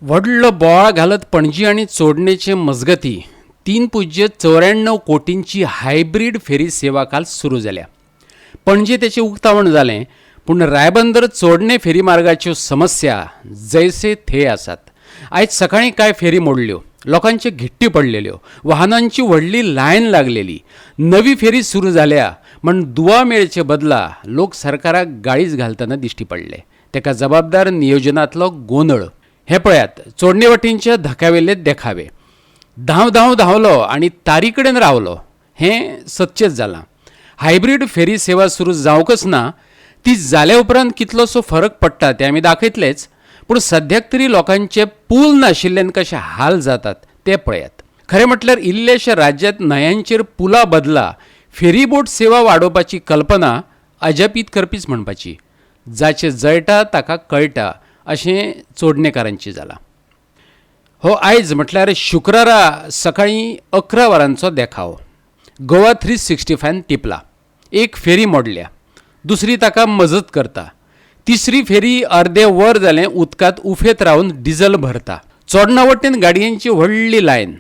व्हडलो बोवाळ घालत पणजी आनी चोडणेचे मजगती 3.94 कोटींची हायब्रीड फेरी सेवा काल सुरू जाल्या. पणजे तेचें उक्तावण जालें, पूण रायबंदर चोडणे फेरी मार्गाच्यो समस्या जैसे थे आसात. आयज सकाळीं कांय फेरी मोडल्यो, लोकांचे घिट्टी पडलेल्यो, वाहनांची व्हडली लायन लागलेली. नवी फेरी सुरू जाल्या म्हण दुवा मेळचे बदला लोक सरकाराक गाळीच घालतना दिश्टी पडले. तेका जबाबदार नियोजनांतलो गोंदळ. हे पळयात चोडणे वटेनच्या धक्यावेले देखावे. धांव धांव धांवलो आनी तारी कडेन रावलो हें सदचेंच जालां. हायब्रीड फेरी सेवा सुरू जावंकच ना, ती जाल्या उपरांत कितलोसो फरक पडटा तें आमी दाखयतलेच, पूण सद्याक तरी लोकांचे पूल नाशिल्ल्यान कशे हाल जातात ते पळयात. खरें म्हटल्यार इल्ल्याशा राज्यांत न्हंयांचेर पुला बदला फेरीबोट सेवा वाडोवपाची कल्पना अजापीत करपीच म्हणपाची. जाचें जळटा ताका कळटा अशें चोडणेकारांचें जालां. हो आयज म्हटल्यार शुक्रारा सकाळीं 11 वरांचो देखाव. गोवा 365 टिपला. एक फेरी मोडल्या, दुसरी ताका मजत करता, तिसरी फेरी अर्दे वर जालें उदकांत उफेत रावन डिझल भरता. चोडणा वटेन गाडयांची व्हडली लायन,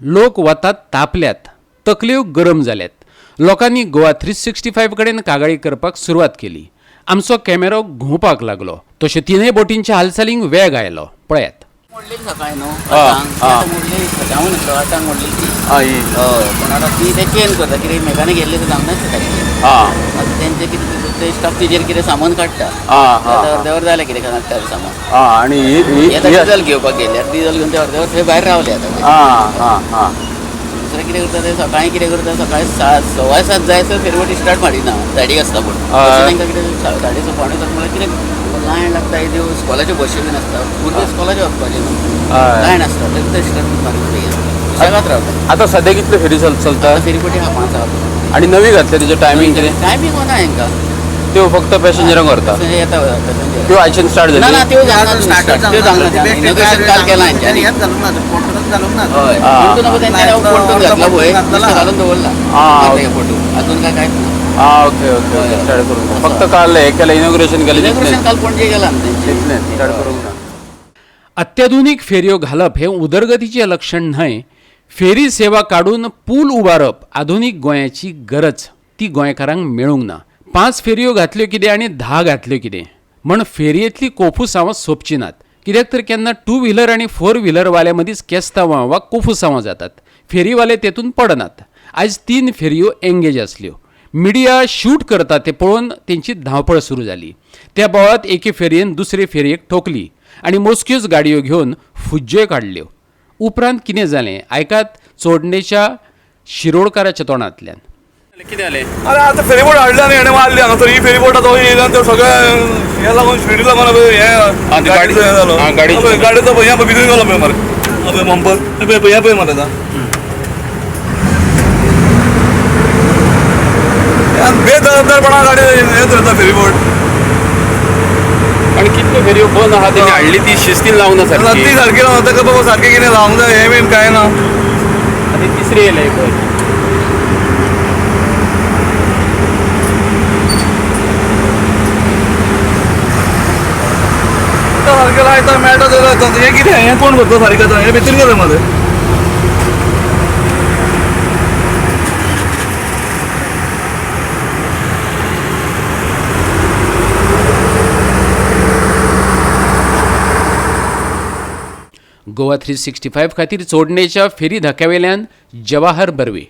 लोक वतात तापल्यात, तकल्यो गरम जाल्यात. लोकांनी गोवा 365 कडेन कागाळी करपाक सुरवात केली. आमचो कॅमेरो घुंवपाक लागलो, तश्यो तिनूय बोटींच्या हालचालींक वेग आयलो. पळयात. मोडलेली सकाळी न्हू आठांक. आतां मोडलेली, जावन नासलो, आठांक मोडलेली ती. हय, पूण आतां ती ते चेंज करता कितें मेकानीक येयल्ले जावंक नासता तांचे. आतां तेंचे कितें ते स्टाफ तिजेर कितें सामान काडटा. आतां अर्द्यावर जालें कितें काडटा सामान. आणि हे आतां डिजल घेवपाक गेले, डिजल घेवन ते अर्द्यावर थंय भायर रावले आतां ते. दुसरें कितें करता ते सकाळीं कितें करता, सकाळीं 7 7:15 जायसर फेरवटी स्टार्ट मारिना, साडीक आसता पूण तशें तांकां कितें 6:30 7:45 म्हणल्यार कितें लायन लागता, त्यो स्कॉलाच्यो बशी बीन आसता, भुरगे स्कॉलाचे वचपाचे न्हू, लायन आसता तें स्टार्ट मारिना बेगीन सुशेगाद रावता. आता सध्या कितल्यो फेरी चलता? फेरीपटी आहा 5 आहा. आणि नवी घातल्या तिचो टायमिंग कितें? टायमींग कोना हांकां, त्यो फक्त पॅसेंजरांक व्हरता? येता पॅसेंजर. त्यो आयच्यान स्टार्ट ना जाली? ना, त्यो जावना, त्यो जावना, इनॉग्रेशन काल केलां हांच्यांनी. हय, pontoon तेंच्यांनी pontoon घातला पळय, नुस्तें घालून दवरला फोटो, अजून काय कांयच ना. ओके ओके ओके, स्टार्ट करूंक फक्त काल हे केलें, इनॉग्रेशन केलें. इनॉग्रेशन काल पणजे केलां न्हू तेंचें. तितलें स्टार्ट करूंक ना. अत्याधुनीक फेरयो घालप हें उदरगतीचें लक्षण न्हय. फेरी सेवा काडून पूल उबारप आधुनीक गोंयाची गरज, ती गोंयकारांक मेळूंक ना. 5 फेरयो घातल्यो कितें आनी 10 घातल्यो कितें म्हण फेरयेंतली कोफुसांवां सोंपची नात. कित्याक तर केन्ना 2 व्हिलर आनी 4 व्हिलरवाल्या मदींच केस्तांवां वा कोफुसांवां जातात, फेरीवाले तेतून पडनात. आयज 3 फेरयो एंगेज आसल्यो. मिडिया शूट करता ते पळोवन तेंची धांवपळ सुरू जाली. त्या बोवाळांत एके फेरयेन दुसरे फेरयेक ठोकली आनी मोजक्योच गाडयो घेवन फुज्ज्योय काडल्यो. उपरांत कितें जालें आयकात चोडणेच्या शिरोडकाराच्या तोंडांतल्यान. कितें जालें? अरे आतां फेरीबोट हाडली आनी हेणें मारली हांगासर. ही फेरीबोट आतां येयली आनी ते सगळें हें लागून शिडी लागून हें गाडीचो हें जालो, गाडयेचो हें पळय भितर गेलो पळय मरे, पळय बंपर पळय, हें पळय मरे आतां बेजबाबदारपणा गाडी हें धरता फेरीबोट. आणि कितल्यो फेरयो बंद आहा तेणी हाडली ती शिस्तीन लावूंक ना सारकी. ती सारकी लावना, ताका बाबा सारकें कितें लावंक जाय हें बीन कांय ना. आनी तिसरी येयल्या पळय. सारकें लायता मेळटा जाल्यार हें कितें, हें कोण करता सारकें आतां, हें भितर गेलें मरे. गोवा 365 खातीर चोडणेच्या फेरी धक्यावेल्यान जवाहर बर्वे.